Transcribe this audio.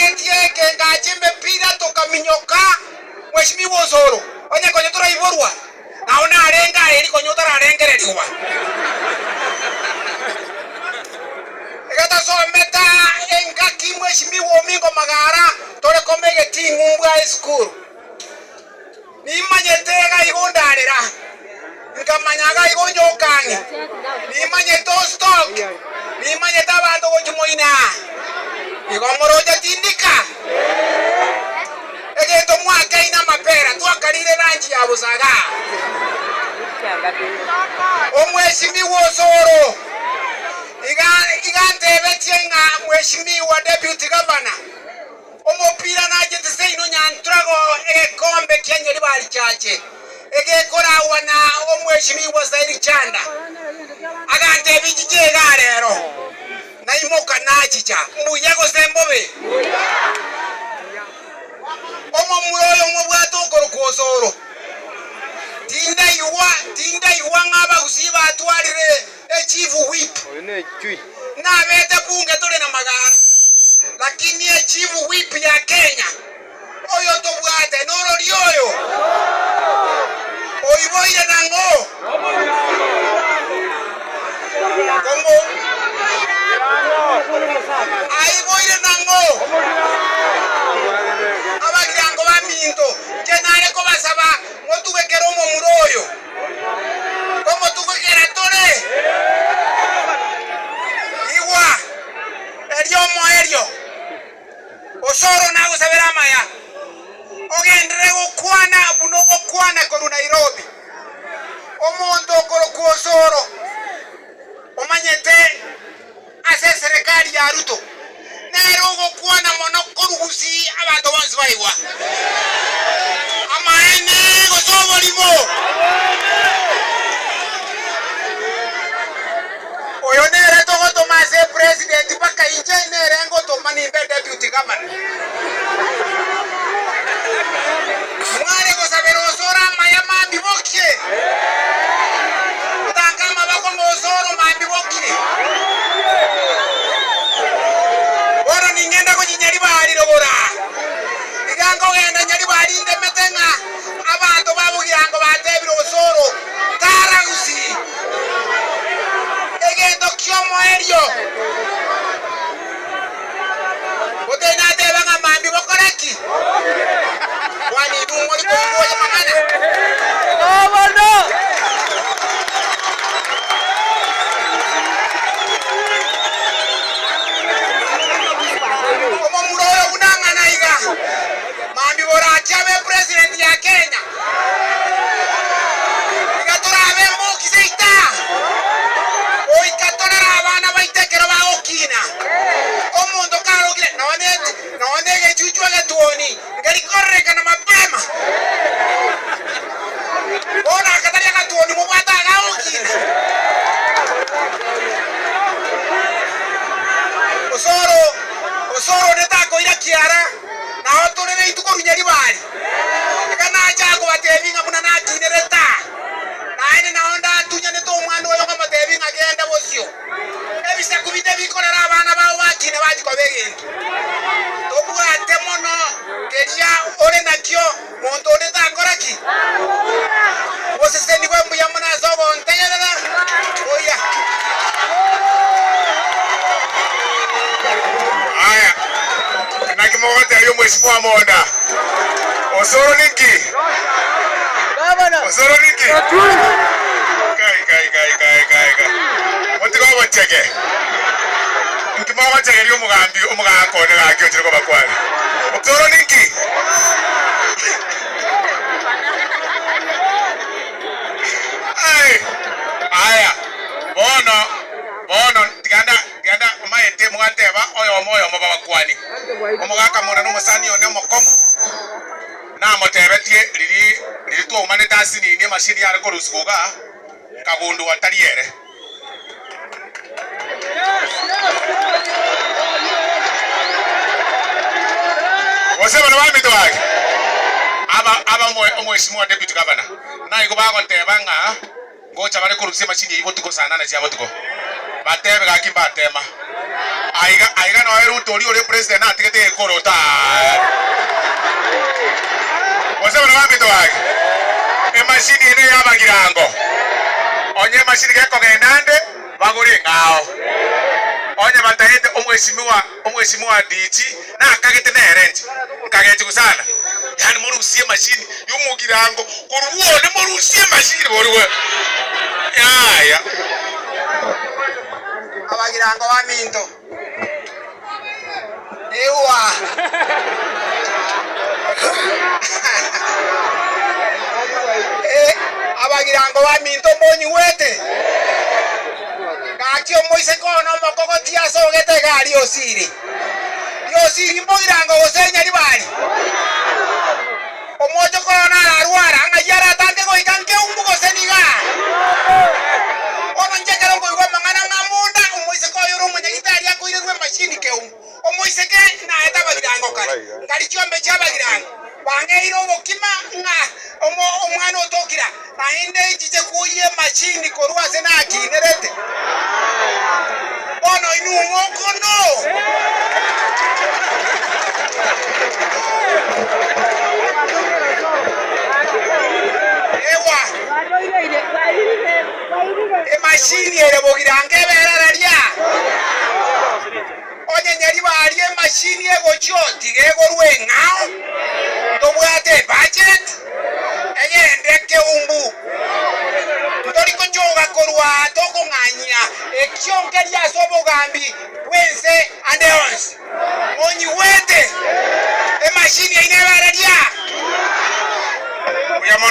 Egetii eke ngacha emepira tokaminyoka, Mheshimiwa Osoro, onye konya toraiborwa, nao narenge aye eri konya otararengererigwa. Iga tosomete engaki Mheshimiwa Omingo Magara tore koma egetii ng'umbu aye esukuru. Nimanyete iga igo ndarera, nkamanya iga igo nyoka ang'e. Nimanyete ostock, nimanyete abanto gochia moino aa. Igo moroche tindika. Egento mwakeine amapera, twakarire lunch ya bosa igaa. Omweshimiwa Osoro iga iga antebetie ng'a Mheshimiwa Deputy Governor, Omopira nachete seino nyantrago egekombe kia Nyaribari Chache egekoragwa na omweshimiwa Sairi Chanda. Agantebia nchiche igaa rero. Naimoka nachicha. Mbuya gose mbobe? Omomura oyo omobwate okorokwa Osoro. Tindaigwa tindaigwa ng'a abagusii batwarire echief whip. Nabete bunge tore na magara, lakini echief whip ya Kenya oyo tobwate norori oyo oiboire nang'o? Komo aiboire nang'o? Abagirango baminto, inche nare kobasaba motugekere omomura oyo. Komotugekera tore. Igwa, erio omoerio, Osoro nagosabere amaya, ogenderere gokwana buna ogokwana korwa Nairobi. Omonto okorokwa Osoro omanyete ase eserekari ya Ruto nere ogokwana mono korwa Gusii abanto bonsi baigwa. Amaene gose oborimo? Oyo nere togotoma ase epresident mpaka inche nere ngotoma nimbe deputy governor. Mware gosabera Osoro amaya mambia bokie? Otange amaboko ng'a Osoro mambia bokie? Bono ningende gochia Nyaribari rogoro aa. Iga nkogenda Nyaribari ndemete ng'a abanto ba Bogirango batebire Osoro tara Gusii. Egento ki'omoerio. Gotari nateba ng'a mambia bokore ki? Kwani intwe mori koigwa oyo amang'ana? Omomura oyo buna ang'ana iga, mambia borache abe president ya Kenya. Iga torabe emboki seita, goika torere abana baito ekero bagokina. Omonto karokire nonya nonya egechuchu egetuoni nkeri kororekana mapema. Bono akatari agatuoni mobwate agagokina. Osoro osoro onde takoira kiara, nao torere intwe korwa Nyaribari. Iga nacha kobatebia ng'a buna nakinerete aa, naende nao ndatunyanete omwana oyo nkamotebia ng'a genda bosio. Ebisaku binde bikorera abana bao bakine bachie koba egento. Tobwate mono keria ore nakio, monto onde takora ki? Gosesenigwe mbuya mono ase ogontegerera. Oya. Aya, naki mogotebia omwesibwa monda? Osoro ninki? Osoro ninki? Kai, kai, kai, kai, kai, kai. Motige obochege. Inki mogochegeria omogambi omogaka one gaki ochire kobakwania? Osoro ninki? Ai, aya, bono, bono, tiga nda, tiga nda, omaete mwateba oyomo oyomo babakwanie. Omogaka monda nomosani one omokong'u, namotebetie riria riria twaumanete asinini emashini yare korusigwa igaa, nkagundua tari ere. Gose bana baminto bake, aba aba omoesimwa deputy governor, naigo bagoteba ng'a ngocha bare korusia emashini eyio botuko saa nane chia botuko. Batebe gaki mbatema. Aiga aiga noe Ruto oria ore president natigete egekoroto aa. Gose buna bamito bage. Emashini eye neye abagirango. Onye emashini gekogenda ande, bagore eng'ao. Onye bataete omweshimiwa omweshimiwa Ndichi nakagete nere inche. Nkagechigwa sana. Yaani morusie emashini yomogirango korwa bwone morusie emashini borwe. Yaya. Abagirango baminto, igwa! Eh, abagirango baminto mbonyigwete? Gaki omoiseke one omokogoti asogete iga riosiri. Riosiri mbogirango gose nyaribari. Omochoko oyo nararwara, ng'ai aratange goika nkeumbu gose niga? Bono inche ekero nkoigwa amang'ana ng'a monda omoiseke oyo ore omonyagitari akoirerwa emashini keumbu, omoiseke naete abagirango kare, nkari chiombe chi'abagirango, bang'eire obokima ng'a omwana otokire aa, naende nchiche kwoyia emashini korwa ase nakinerete. Bono inwe mokono. Ewa, emashini ere bogirango eberera ria. Onye nyaribari emashini egochia tiga egorwe eng'ao, ntobwate ebudget egende keumbu. Ntori gochoga korwa aa tokong'anyia ekio nkeria ase obogambi bw'ense ande onsi. Monyigwete? Emashini yaino ebere ria. Mbuya mono.